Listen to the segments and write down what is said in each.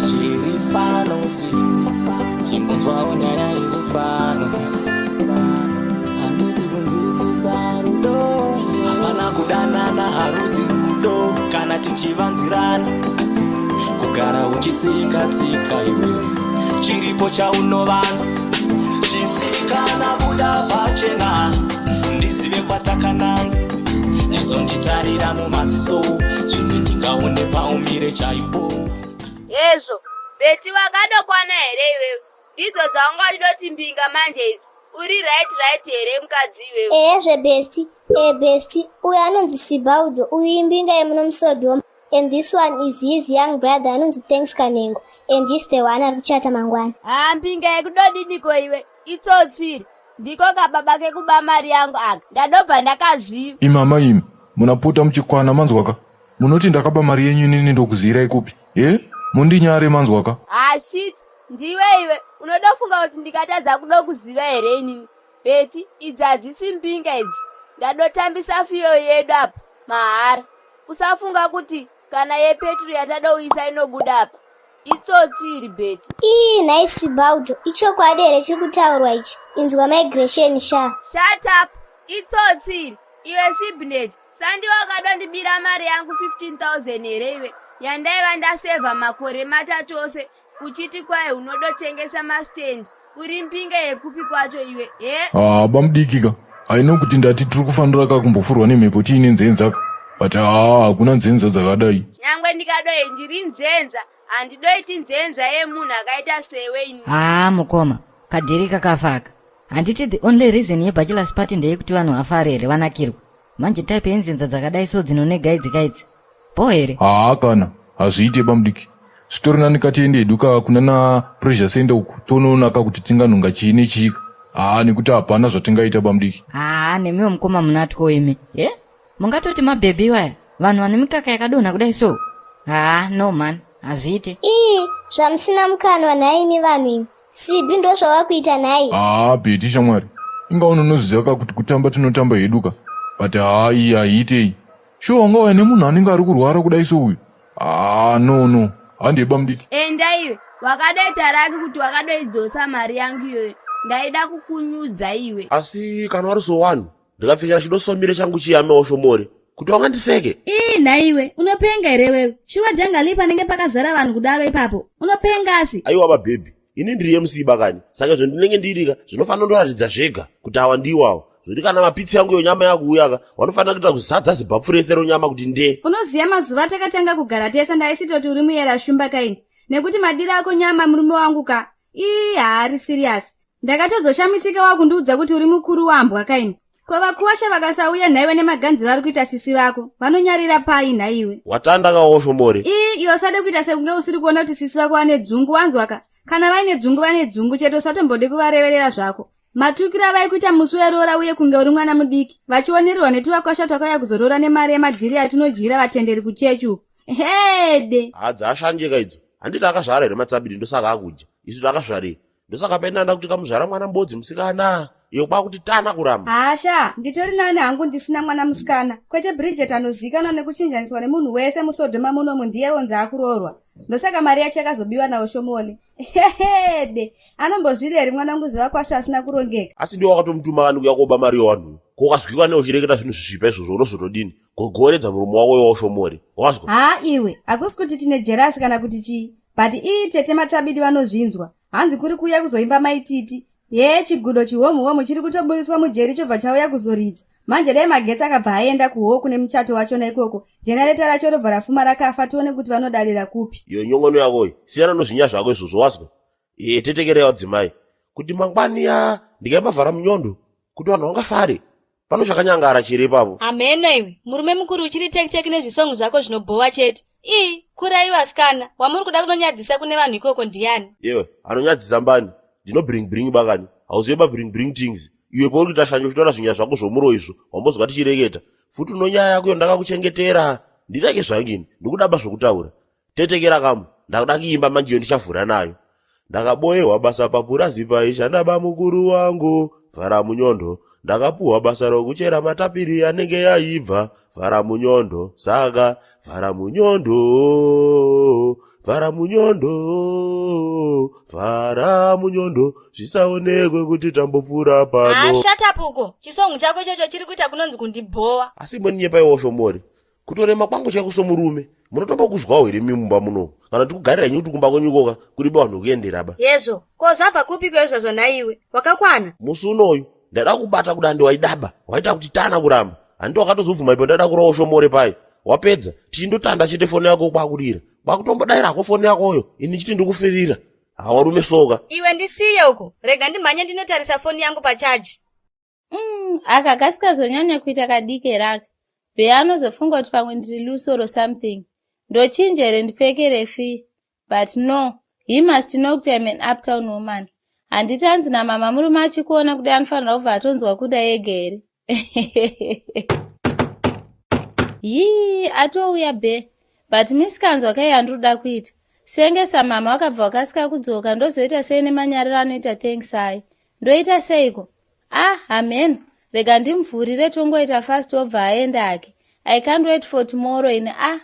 Chiri pano si chimbonzwawo nyaya iri pano. Handisi kunzwisisa rudo. Hapana kudanana, harusi rudo kana tichivanzirana. Kugara uchitsika tsika iwe, chiripo chaunovanza. Chisikana, buda pachena ndizive kwatakananga. Nezonditarira mumaziso, zvimwe ndingaone paumire chaipo. Hezvo, Beti, wakadokwana here iwewe? Ndidzo zvaungadoti mbinga manje idzi? Uri right here, mukadzi iwewe? Ehezve, bestie. E, bestie, uyu anonzi Sibaudo. Uyu imbinga yemuno muSodoma, and this one is his young brother anonzi Thanks Kanengo, and he's the one ari kuchata mangwana. Ha, mbinga yekudodiniko iwe? Itsotsiri ndiko kababa kekuba mari yangu aka. Ndadobva ndakaziva. Imama imi, munapota muchikwana, manzwaka? Munoti ndakaba mari yenyu inini, ndokuziyirai kupi? E, mundinyare, manzwaka? Ha, shit, ndiwe iwe unodofunga kuti ndikatadza kudo kuziva here inini? Beti, idzi hadzisi mbinga idzi. Ndadotambisa fiyo yedu apa mahara. Usafunga kuti kana yepeturu yatadouyisa inobuda apa. Itsotsi iri, Beti. Ii, nhai Sibaudo, ichokwadi here chiri kutaurwa ichi? Inzwa migration sha. Shut up, itsotsi iri. Iwe Sibnet, sandi wakadondibira mari yangu 15,000 here iwe, yandaiva ndasevha makore 3 ose, uchiti kwai unodotengesa mastendi? Uri mbinga yekupi kwacho iwe, he? Haa, bamudiki ka, aino kuti ndati tiri kufanira ka kumbofurwa nemhepo tiine nzenza ka, but haa, hakuna nzenza dzakadai. Nyangwe ndikadoi ndiri nzenza, handidoiti nzenza yemunhu akaita sewe ini. Haa mukoma, kadhiri kakafaka. Handiti the only reason yebachelors party ndeyekuti vanhu vafare here, vanakirwa? Manje type yenzenza dzakadai so dzinonega idzi kaidzi bo here? Haa, kana hazviite, bamudiki. Zvitori nani katiende hedu ka kuna na Pressure Center uku, tonoonaka kuti tinganhonga chii nechiika. Haa, nekuti hapana zvatingaita, bamudiki. Haa, nemiwo mukoma munatwo imi ye, mungatoti mabhebhi waya, vanhu vane mikaka yakadonha kudai so? Haa, no man, hazviite. Ii, zvamusina mukanwa nhaimi vanhu imi. Sibi, ndo zvavakuita nhai? Haa Beti shamwari, inga unonoziva ka kuti kutamba tinotamba hedu ka, but haa, iyi haiitei. Shuwa wangauya nemunhu anenge ari kurwara kudai so uyu? Haa, no, handei, bamudiki. Enda iwe, wakadoita raki kuti wakadoidzosa mari yangu iyoyo. Ndaida kukunyudza iwe. Asi kana wari so wanhu ndikapfekera chidosomire changu chiyamewo shomori kuti wangandiseke. Ii, nhaiwe, unopenga here wewe? Shuwa dhangali panenge pakazara vanhu kudaro ipapo, unopenga asi? Aiwa babhebhi, ini ndiri MC bakani, saka izvo ndinenge ndirika zvinofanira kundoratidza zvega kuti awa ndiwawo. Zvoti kana mapitsi yangu yonyama yakuuyaka, vanofanira kuita kuzadza zibhapfu rese ronyama kuti nde. Unoziva mazuva takatanga kugara tese ndaisitoti uri muyera shumba kaini, nekuti madiro ako nyama, murume wangu ka, ii, haari serious. Ndakatozoshamisika wakundiudza kuti uri mukuru wambwa kaini. Ko vakuwasha vakasauya nhaiwe, nemaganzi vari kuita sisi vako, vanonyarira pai nhaiwe? Watanda kawo shomori. Ii iwe, usade kuita sekunge usiri kuona kuti sisi vako vane dzungu, wanzwaka? Kana vaine dzungu, vane dzungu chete. Usatombode kuvareverera zvako. Matukiro avai kuita musi weroora uye kunge uri mwana mudiki, vachionererwa netuvakwasha twakauya kuzoroora nemari yemadhiri atinodyira vatenderi kuchechi uku, hede. Haa, dzaashanjeka idzo. Handiti akazvara here matsabidi? Ndosaka akudya. Isu takazvarei? Ndosaka painanda kuti kamuzvara mwana mbodzi musikana iyo kwakuti tana kuramba. Hasha, nditori nani hangu ndisina mwana musikana, kwete Bridget anozivikanwa nekuchinjaniswa nemunhu wese muSodhoma munomu. Ndiye onzi akuroorwa, ndosaka mari yacho yakazobiwa nawo shomole. Hede, anombozviri here mwana wangu zvivakwasha asina kurongeka? Asi ndiwo wakatomutuma kani kuya koba mari yewanhu? Ko ukazwikwa neuchireketa zvinhu zvisvipa izvozvo, unozotodini? Gogoredza muromo wako iwawo shomori, wazwa? Haa iwe, hakusi kuti tine jealous kana kuti chii, but ii, tete matsabidi vanozvinzwa. Hanzi kuri kuuya kuzoimba Maititi. Ye, chigudo chihomuhomu chiri kutoburiswa mujeri chobva chauya kuzoridza. Manje dai magetsi akabva aenda kuhoo kune muchato wachona ikoko, jenareta racho robva rafuma rakafa, tione kuti vanodadira kupi. Iyo nyongono yakoyo, siyana nozvinya zvako izvozvo, wazwa? Iye tetekerei wadzimai kuti mangwani ya ndikaimba vhara munyondo kuti vanhu vangafare. Pano chakanyangara chiri ipapo. Hameno iwe, murume mukuru uchiri tekiteki nezvisongu zvako zvinobhowa chete. Ii, kurai vasikana, wamuri kuda kunonyadzisa kune vanhu ikoko ndiani? Iwe anonyadzisa mbani? Ndino bring bring bakani, hauzive ba bring bring things. Iwe pauri kuita shanje uchitora zvinya zvako zvomuro izvo, wambozwa tichireketa futi? Unonyaya yako iyo ndakakuchengetera. Ndireke zvangu ini, ndikudaba zvokutaura. Tetekera kamu, ndakuda kuimba manje iyo ndichavhura nayo. Ndakaboyehwa basa papurazi paishanda bamukuru wangu, vhara munyondo. Ndakapuhwa basa rokuchera matapiri anenge yaibva, vhara munyondo. Saka vhara munyondo. Vhara munyondo, vhara munyondo, zvisaonekwe kuti tambopfuura pano. Ah, shut up uko. Chisongu chako ichocho chiri kuita kunonzi kundibhowa. Asi mboninyepaiwo shomori. Kutorema kwangu chaiko somurume. Munotomba kuzwawo here imi mumba muno? Kana tikugarira henyu kuti kumba kwenyu koka kuri vanhu kuendera ba. Yezvo, ko zvabva kupiko izvozvo nhaiwe? Wakakwana? Musi unoyu ndada kubata kudande waidaba, waita kuti tana kuramba. Handiti wakatozobvuma ipo ndada kurawo shomore pai. Wapedza, tichindotanda chete foni yako kwakurira. Kwakutombodairako foni yakoyo, ini chiti ndikufirira. Hawarume soka. Iwe ndisiye uko. Rega ndimhanye ndinotarisa foni yangu pachaji. Aka kasikazonyanya kuita kadiki here aka. Bee anozofunga kuti pamwe ndiri loose or something. Ndochinja here ndipfeke refi? But no, he must know kuti I'm an uptown woman. Handiti anzi namama murume achikuona kudai anofanira kubva atonzwa kuda ega here? Yii, atouya Bee. But misikanzwa kai yandiri kuda kuita. Senge samama wakabva wakasika kudzoka ndozoita sei nemanyariro anoita thanks ayi. Ndoita seiko? Ah, hameno. Rega ndimuvhurire tongoita fast obva aenda hake. I can't wait for tomorrow ini ah.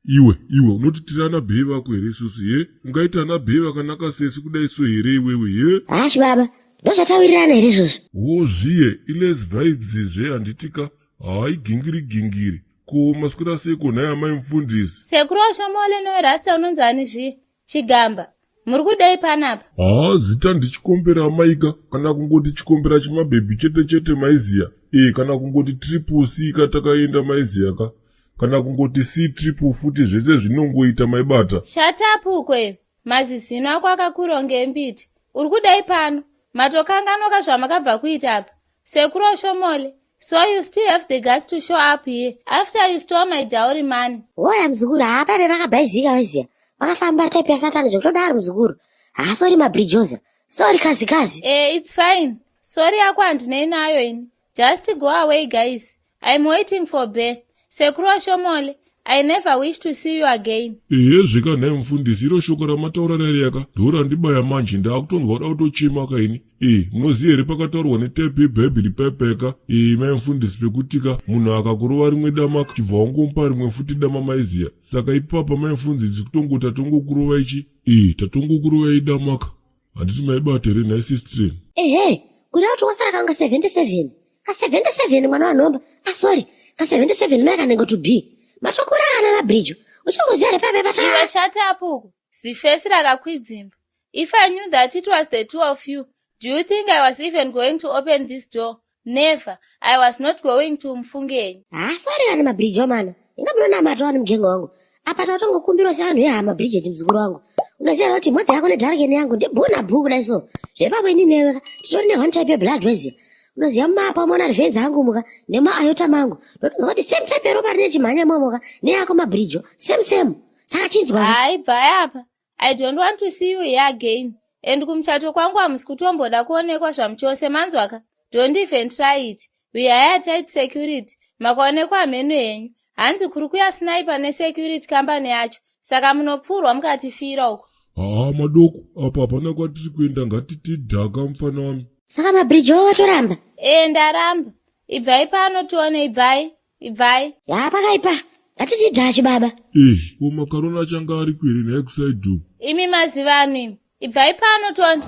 Iwe, iwe, unoti tiri ana bhee vako here isusu, he? Ungaita ana bhee vakanaka sesu kudai so here iwewe, he? Hashi baba, ndozvatawirirana here izvozvo? Hoo zviye, iles vibes zve handitika? Haa igingiri gingiri. Ko maswera seiko nhai amai mufundisi? Sekuru Oshomole newe Rasta unonzi ani zviye? Chigamba. Muri kudei panapa? Haa zita ndichikombera amaika kana kungoti chikombera chimabhebhi chete chete maiziya e kana kungoti triple C ka takaenda maiziya ka kana kungoti C triple futi zvese zvinongoita maibata. Shut up uko iwe. Mazizino ako akakura kunge embiti. Uri kudei pano? Matokanganwa zvamakabva kuita apa. Sekuru Oshomole, so you still have the guts to show up here after you stole my dowry money. Woya muzukuru, haa paive pakabhaizika weziya. Pakafamba type yasatani zvekutodaro muzukuru. Haa sorry mabridjoza. Sorry kazi kazi. Eh, it's fine. Sorry yako handinei nayo ini. Just go away guys. I'm waiting for Bear. Sekuru Oshomole, I never wish to see you again. Ehe zveka nhai mufundisi iro shoko ramataura rariyaka ndorandibaya manje ndaakutonzwa kuda kutochema kaini ee munoziva here pakataurwa netype yebhaibheri paipayaka ee mai mufundisi pekutika munhu akakurova rimwe dama chibva wangomupa rimwe futi dama maiziya saka ipapa mai mufundisi kutongoti tatongokurova ichi ee tatongokurova idamaka handiti maibata here nhai sistren Ehe, kuda kuti wasara kanga 77. Ka 77 mwana wanhomba. Ah sorry, ka 77 mai kanenge to be. Matokura ana mabridge. Uchangoziva here paipa pata. Iwe shut up uko. Zifesi rakakwidzimba. If I knew that it was the two of you, do you think I was even going to open this door? Never. I was not going to mfungenyi. Ah sorry ana mabridge mana. Inga munonamata wani mugengo wangu. Apa tatongokumbirwa sevanhu yehama Bridget muzukuru wangu. Unoziva here kuti mhodzi yako nedharakeni yangu ndibhuna bhuu kudai so. Zvepapo ini newe ka titori ne one type yeblood weziya. Unoziva mumapa umaona revenge angu muka nemaayota mangu. Ndotonzwa kuti same type yeropa rine chimhanya momoka neyako mabridge. Same same. Saka chinzwa. Hayi bvai apa. I don't want to see you here again. And kumuchato kwangu hamusi kutomboda kuonekwa zvamuchose manzwaka. Don't even try it. We hire tight security. Makaonekwa hameno henyu. Hanzi kuri kuya sniper nesecurity company yacho. Saka munopfurwa mukatifira uko. Haa madoko apa hapana kwatiri kuenda ngatiti dhaka mufana wami. Saka mabridge watoramba? Eh ndaramba. Ibvai pano tione ibvai. Ibvai. Ya pakaipa. Ngatiti dhachi baba. Eh, ko makaroni achanga ari kwere nhai kusaidhi uku. Imi mazivanhu imi. Ibvai pano tione.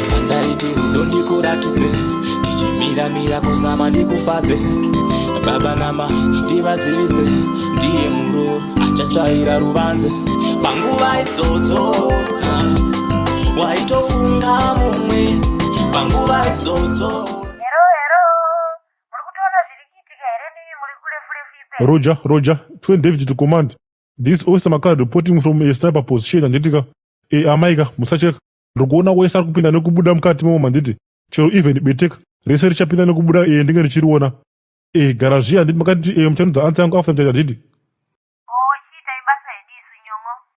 Pandaiti rudo ndikuratidze ndichimiramira kuzama ndikufadze baba nama ndivazivise ndiye muro achatsvaira ruvanze panguva idzodzo waitofunga mumwe panguva idzodzo Roger, Roger, Twin David to command. This officer Makara reporting from a sniper position handitika. Eh, amaika, musacheka. Ndikuona wese ari kupinda nekubuda mukati momo handiti. Chero even beteka. Rese richapinda nekubuda eh, ndinge ndichiriona. Eh, gara zviya handiti makati eh, muchanudza answer yangu after muchaita handiti.